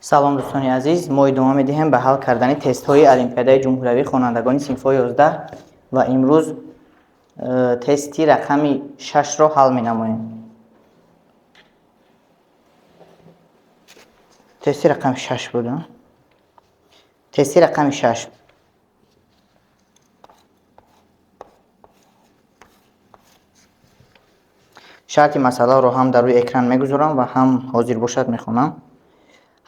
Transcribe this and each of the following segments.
Салом, дӯстони азиз. Мо идома медиҳем ба ҳал кардани тестҳои Олимпиадаи ҷумҳуриявии хонандагони синфҳои 11 ва имрӯз тести рақами 6-ро ҳал менамоем. Тести рақами 6 буд. Тести рақами 6. Шарти масъаларо ҳам дар рӯи экран мегузорам ва ҳам ҳозир бошад мехонам.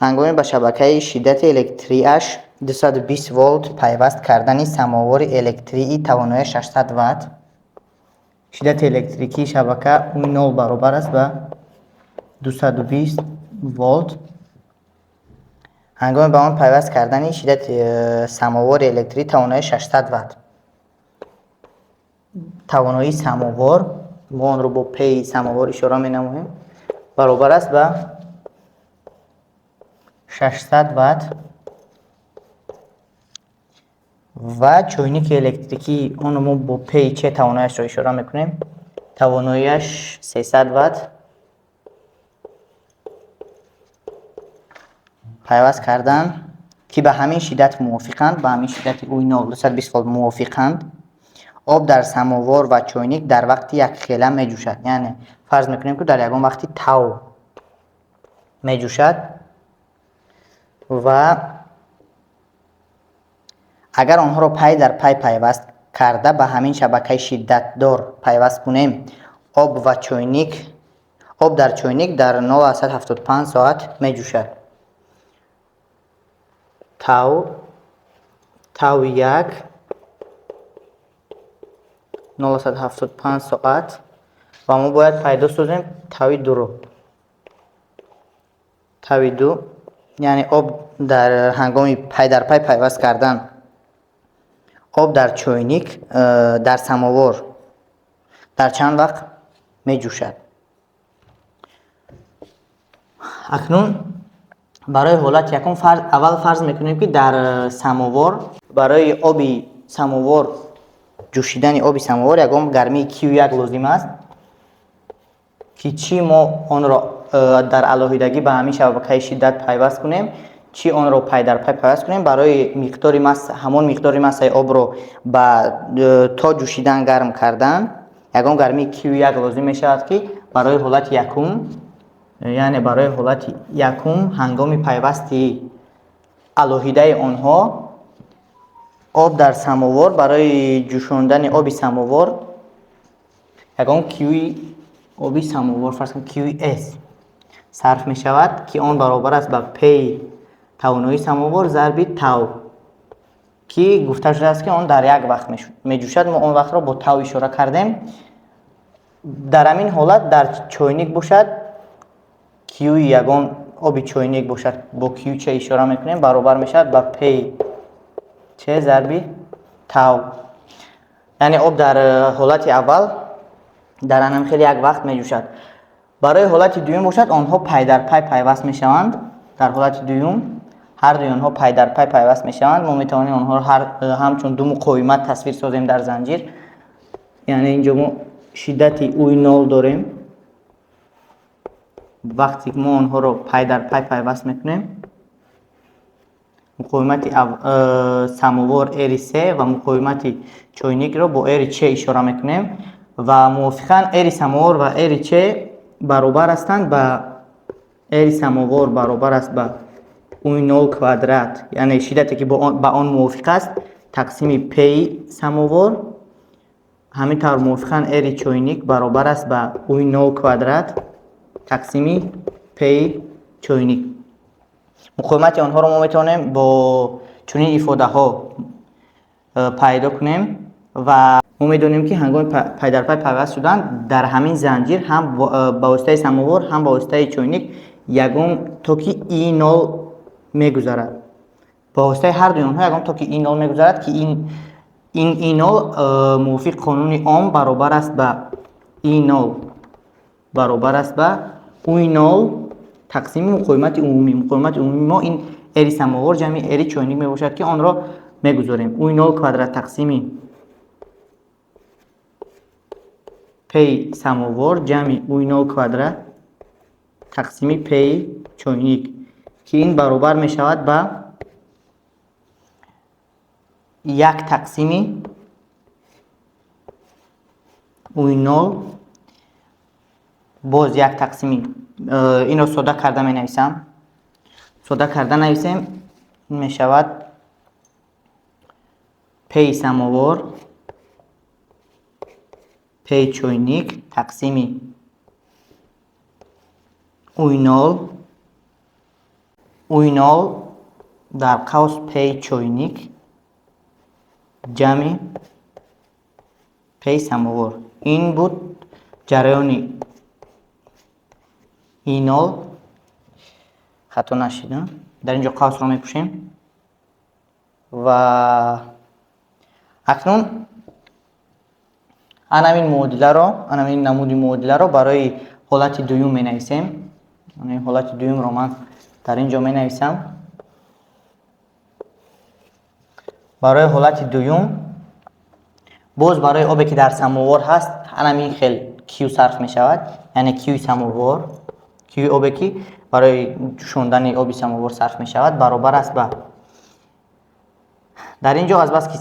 Ҳангоми ба шабакаи шиддати электрияш 220 волт пайваст кардани самовари электрии тавонояш 600 ватт, шиддати электрикии шабака У0 баробар аст ба 220 волт. Ҳангоми ба он пайваст кардани шиддати самовари электрии тавонояш 600 ватт. Тавоноии самовар, мо онро бо P самовар ишора менамоем, баробар аст ба 600 ватт ва чойники электрикии онро мо бо P Ч тавонояшро ишора мекунем, тавоноияш 300 ватт пайваст кардан, ки ба ҳамин шиддат мувофиқанд, ба ҳамин шиддати У0 220 волт мувофиқанд. Об дар самовар ва чойник дар вақти якхела меҷӯшад. Яъне фарз мекунем, ки дар ягон вақти тав меҷӯшад ва агар онҳоро пай дар пай пайваст карда ба ҳамин шабакаи шиддатдор пайваст кунем, об дар чойник дар 0,75 соат меҷӯшад. Тав як 0,75 соат ва мо бояд пайдо созем тави дуро. Тави ду, яъне об дар ҳангоми пай дар пай пайваст кардан об дар чойник, дар самовар дар чанд вақт меҷӯшад. Акнун барои ҳолати якум аввал фарз мекунем, ки дар самовар барои оби самовар ҷӯшидани оби самовар ягон гармии Q1 лозим аст, ки чӣ мо онро дар алоҳидагӣ ба ҳамин шабакаи шиддат пайваст кунем, чӣ онро пай дар пай пайваст кунем, барои миқдори ҳамон миқдори массаи обро ба то ҷӯшидан гарм кардан ягон гармии Q1 лозим мешавад, ки барои ҳолати якум, яъне барои ҳолати якум ҳангоми пайвасти алоҳидаи онҳо об дар самовар барои ҷӯшондани оби самовар ягон Q оби самовар, фарз кунем QS сарф мешавад, ки он баробар аст ба P тавоноии самовар зарби тав, ки гуфта шудааст, ки он дар як вақт меҷӯшад. Мо он вақтро бо тав ишора кардем. Дар ҳамин ҳолат дар чойник бошад, Q ягон оби чойник бошад, бо Q Ч ишора мекунем, баробар мешавад ба P Ч зарби тав. Яъне об дар ҳолати аввал дар ҳамин хеле як вақт меҷӯшад. Барои ҳолати дуюм бошад, онҳо пай дар пай пайваст мешаванд. Дар ҳолати дуюм ҳар дуи онҳо пай дар пай пайваст мешаванд. Мо метавонем онҳоро ҳамчун ду муқовимат тасвир созем дар занҷир. Яъне инҷо мо шиддати У0 дорем. Вақте мо онҳоро пай дар пай пайваст мекунем, муқовимати самовар R3 ва муқовимати чойникро бо RC ишора мекунем ва мувофиқан R самовар ва RC баробар ҳастанд ба R самовар баробар аст ба U0 квадрат, яъне шиддате ки ба он мувофиқ аст, тақсими P самовар. Ҳамин тавр мувофиқан R чойник баробар аст ба U0 квадрат тақсими P чойник. Муқовимати онҳоро мо метавонем бо чунин ифодаҳо пайдо кунем ва мо медонем, ки ҳангоми пай дар пай пайваст шудан дар ҳамин занҷир ҳам ба воситаи самовар, ҳам ба воситаи чойник ягон токи И0 мегузарад. Ба воситаи ҳар дуи онҳо ягон токи И0 мегузарад, ки ин И0 мувофиқ қонуни Ом баробар аст ба И0 баробар аст ба У0 тақсими муқовимати умумӣ. Муқовимати умумии мо ин R самовар ҷамъи R чойник мебошад, ки онро мегузорем. У0 квадрат тақсими P самовар ҷамъи У0 квадрат Тақсими Пи чойник, ки ин баробар мешавад ба як тақсими уи нол, боз як тақсими. Инро сода карда менависам. Сода карда нависем, ин мешавад Пи самовор Пи чойник тақсими уи нол, уи нол дар қавс Пи чойник ҷамъи Пи самовор. Ин буд ҷараёни и нол. Хато нашидам, дар ин ҷо қавсро мепӯшем. Ва акнун анамин муодиларо, анамин намуди муодиларо барои ҳолати дуюм менависем. Ҳолати дуюмро ман дар ин ҷо менависам. Барои ҳолати дуюм боз барои обе, ки дар самовор ҳаст, анамин хел Q сарф мешавад, яъне Q самовор, Q обе, ки барои ҷӯшондани оби самовор сарф мешавад, баробар аст ба, дар ин ҷо азбаски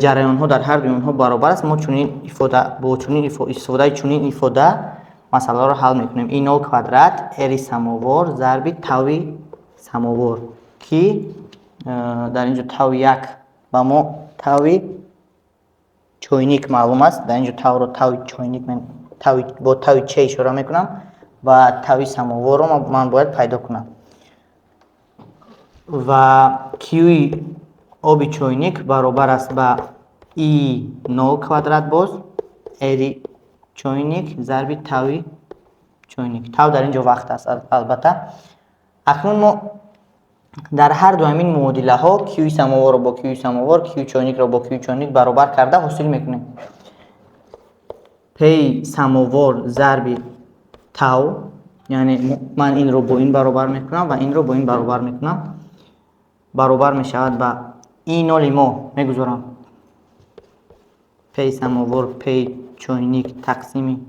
ҷараёнҳо дар ҳар дуи онҳо баробар аст, мо чунин ифода, бо чунин истифодаи чунин ифода масъаларо ҳал мекунем: и нол квадрат ри самовор зарби тави самовор, ки дар ин ҷо тави як ба мо тави чойник маълум аст. Дар ин ҷо тавро тави чойник бо тави че ишора мекунам ва тави самоворро ман бояд пайдо кунам. Ва Q оби чойник баробар аст ба и нол квадрат боз ри чойник зарби тави чойник. Тав дар ин ҷо вақт аст, албатта. Акнун мо дар ҳар ду ҳамин муодилаҳо Q самоворро бо Q самовор, Q чойникро бо Q чойник баробар карда ҳосил мекунем. P самовор зарби тав, яъне ман инро бо ин баробар мекунам ва инро бо ин баробар мекунам, баробар мешавад ба и ноли мо мегузорам P самовор P чойник тақсими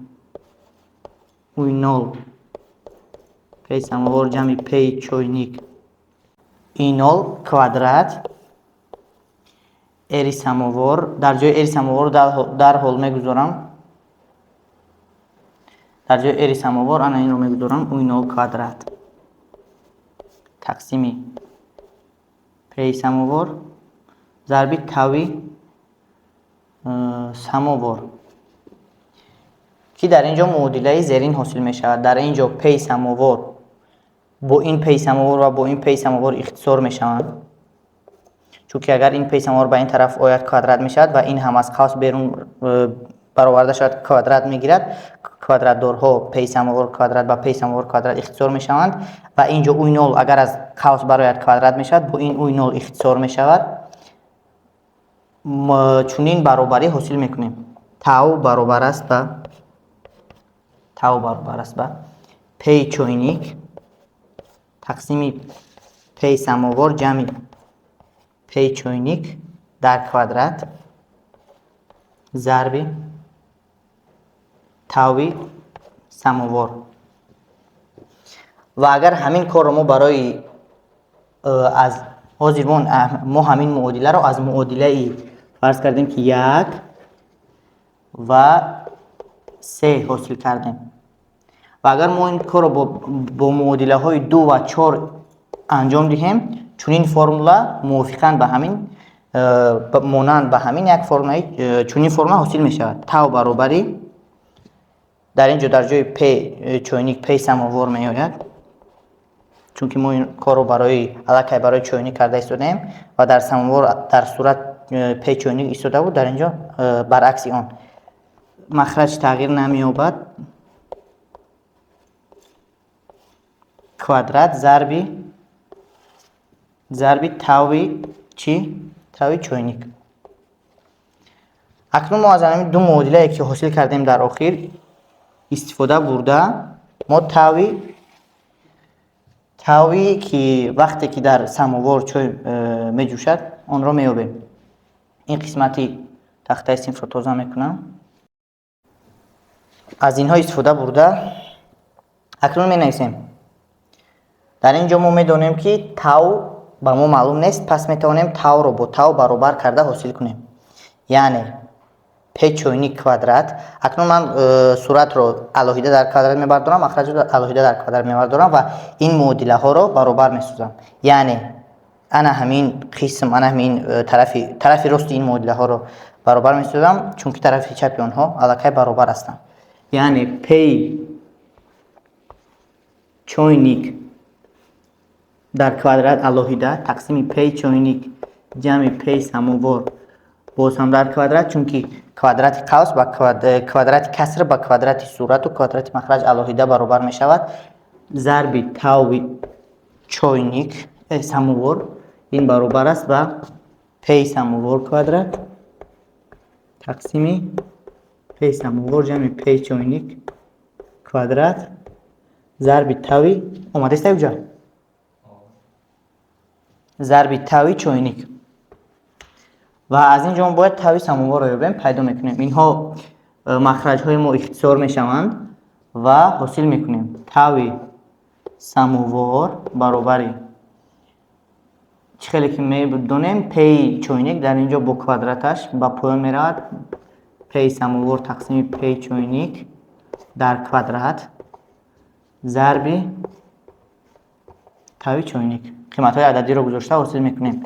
уи нол P самовор ҷамъи P чойник и нол квадрат ри самовор. Дар ҷои ри самовор дарҳол мегузорам, дар ҷои ри самовор ана инро мегузорам: уи нол квадрат тақсими P самовор зарби тави самовор, ки дар ин ҷо муодилаи зерин ҳосил мешавад. Дар ин ҷо P самовор бо ин P самовор ва бо ин P самовор ихтисор мешаванд, чунки агар ин P самовор ба ин тараф ояд, квадрат мешавад ва ин ҳам аз қавс берун бароварда шавад, квадрат мегирад. Квадратдорҳо P самовор квадрат ба P самовор квадрат ихтисор мешаванд ва ин ҷо уи нол агар аз қавс барояд, квадрат мешавад, бо ин уи нол ихтисор мешавад. Чунин баробарӣ ҳосил мекунем: тав баробар аст ба P чойник тақсими P самовор ҷамъи P чойник дар квадрат зарби тави самовор. Ва агар ҳамин корро мо барои аз ҳозир мо ҳамин муодиларо аз муодилаи, фарз кардем, ки як ва се ҳосил кардем, ва агар мо ин корро бо муодилаҳои ду ва чор анҷом диҳем, чунин формула мувофиқан ба ҳамин, монанд ба ҳамин як формулаи, чунин формула ҳосил мешавад: тав баробари, дар ин ҷо дар ҷои П чойник П самовор меояд, чунки мо ин корро барои аллакай барои чойник карда истодаем ва дар самовор дар сурат П чойник истода буд. Дар ин ҷо баръакси он, махраҷ тағйир намеёбад, квадрат зарби тави чӣ? Тави чойник. Акнун мо аз ҳамин ду муодилае, ки ҳосил кардем, дар охир истифода бурда, мо тави, ки вақте ки дар самовор чой меҷӯшад, онро меёбем. Ин қисмати тахтаи синфро тоза мекунам. Аз инҳо истифода бурда акнун менависем. Дар ин ҷо мо медонем, ки тав ба мо маълум нест, пас метавонем тавро бо тав баробар карда ҳосил кунем, яъне п чойник квадрат. Акнун ман суръатро алоҳида дар квадрат мебардорам, махраҷро алоҳида дар квадрат мебардорам ва ин муодилаҳоро баробар месозам, яъне ана ҳамин қисм, ана ҳамин тарафи рости ин муодилаҳоро баробар месозам, чунки тарафи чапи онҳо аллакай баробар ҳастанд. Яъне п чойник дар квадрат алоҳида тақсими п чойник ҷамъи п самовор боз ҳам дар квадрат, чунки квадрати қавс ба квадрати каср ба квадрати суръату квадрати махраҷ алоҳида баробар мешавад, зарби тави чойник самовор, ин баробар аст ба п самовор квадрат тақсими п самовор ҷамъи п чойник квадрат зарби тави омадааст уҷа, зарби тави чойник. Ва аз ин ҷо мо бояд тави самоворро ёбем. Пайдо мекунем, инҳо махраҷҳои мо ихтисор мешаванд ва ҳосил мекунем тави самовор баробари, чӣ хеле ки медонем, пи чойник дар ин ҷо бо квадраташ ба поён меравад, пи самовор тақсими пи чойник дар квадрат зарби тави чойник. Қиматҳои ададиро гузошта ҳосил мекунем.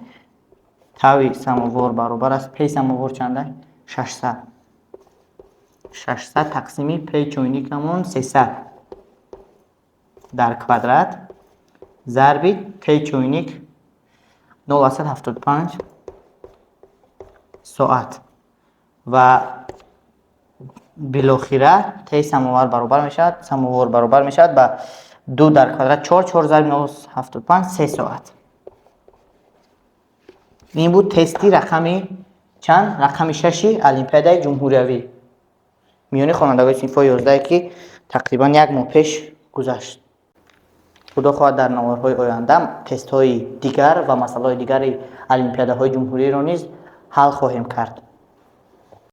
Тави самовор баробар аст, пи самовор чанда? 600, 600 тақсими пи чойникамон 300 дар квадрат зарби ти чойник 0,75 соат. Ва билохира ти самовар баробар мешавад, самовор баробар мешавад ба ду дар квадрат чор, чор зарби 0,75, 3 соат. Ин буд тести рақами чанд? Рақами шаши олимпиадаи ҷумҳуриявӣ миёни хонандагони синфҳои 11-е, ки тақрибан як моҳ пеш гузашт. Худо хоҳад, дар наворҳои оянда тестҳои дигар ва масъалаҳои дигари олимпиадаҳои ҷумҳуриро низ ҳал хоҳем кард.